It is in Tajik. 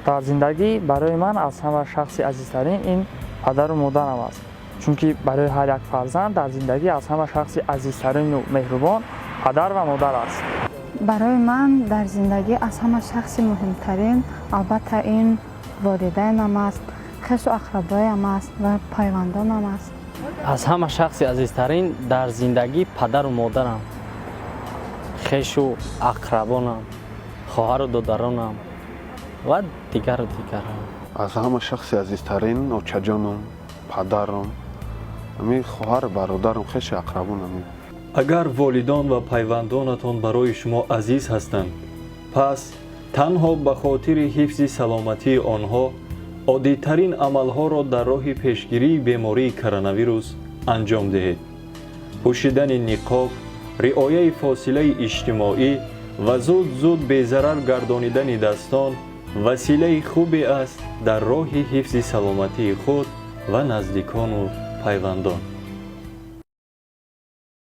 Дар зиндагӣ барои ман аз ҳама шахси азизтарин ин падару модарам аст, чунки барои ҳар як фарзанд дар зиндагӣ аз ҳама шахси азизтарину меҳрубон падар ва модар аст. Барои ман дар зиндагӣ аз ҳама шахси муҳимтарин, албатта, ин волидайнам аст, хешу ақрабоям аст ва пайвандонам аст. Аз ҳама шахси азизтарин дар зиндагӣ падару модарам, хешу ақрабонам, хоҳару додаронам ва дигару дигарон. Аз ҳама шахси азизтарин очаҷонам, падарам, ами хоҳару бародарам, хеши ақрабонам. Агар волидон ва пайвандонатон барои шумо азиз ҳастанд, пас танҳо ба хотири ҳифзи саломатии онҳо оддитарин амалҳоро дар роҳи пешгирии бемории коронавирус анҷом диҳед. Пӯшидани ниқоб, риояи фосилаи иҷтимоӣ ва зуд-зуд безарар гардонидани дастон василаи хубе аст дар роҳи ҳифзи саломатии худ ва наздикону пайвандон.